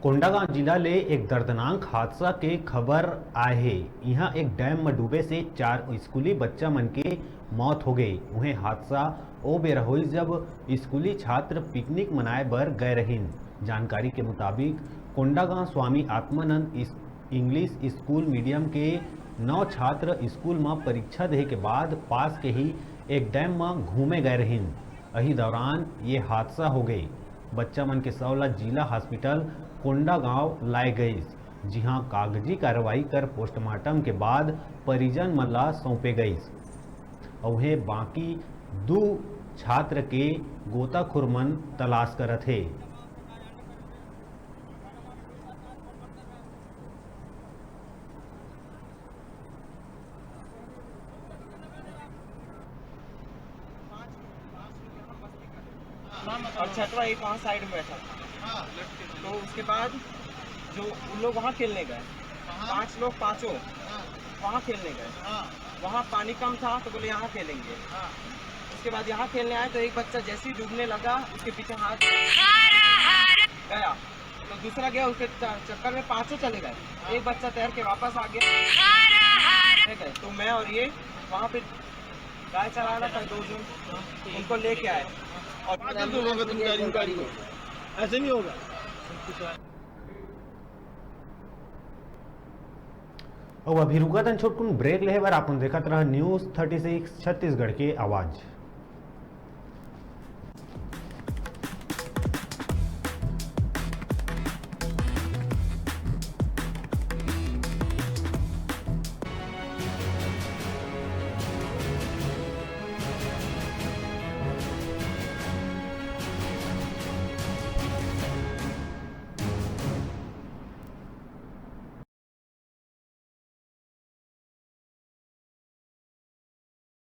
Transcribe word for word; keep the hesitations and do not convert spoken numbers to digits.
कोंडागांव जिला ले एक दर्दनाक हादसा के खबर आए हे। इहां एक डैम म डूबे से चार स्कूली बच्चा मन के मौत हो गई। उहें हादसा ओ बेरा होइस, जब स्कूली छात्र पिकनिक मनाए बर गए रहिन। जानकारी के मुताबिक, कोंडागांव स्वामी आत्मानंद इस-, इंग्लिश स्कूल मीडियम के नौ छात्र स्कूल म परीक्षा दे के बाद पास के ही एक डैम म घूमे गए रहिन। अही दौरान ये हादसा हो गई। बच्चा मन के शव ला जिला हॉस्पिटल कोंडागांव लाए गईस, जिहां कागजी कार्रवाई कर पोस्टमार्टम के बाद परिजन मन ला सौंपे गईस। अउहे बाकी दू छात्र के गोताखोर मन तलाश करत हे। और छठवा एक वहाँ साइड में बैठा था। तो उसके बाद जो उन लोग वहाँ खेलने गए, पांच लोग, पांचों वहाँ खेलने गए। वहाँ पानी कम था तो बोले यहाँ खेलेंगे। उसके बाद यहाँ खेलने आए तो एक बच्चा जैसे ही डूबने लगा, उसके पीछे हाथ गया, तो दूसरा गया, उसके च- चक्कर में पांचों चले गए। एक बच्चा तैर के वापस आ गया, ठीक है। तो मैं और ये वहाँ पे गाय चरा रहा था, दो जन उनको लेके आए और पाँच दिन तो होगा तुम गाड़ी गाड़ी को, ऐसे नहीं होगा। अब अभी रुकत हन छोटकुन ब्रेक लेहे बर। आप मन देखत रहा न्यूज़ थर्टी सिक्स छत्तीसगढ़ के आवाज़।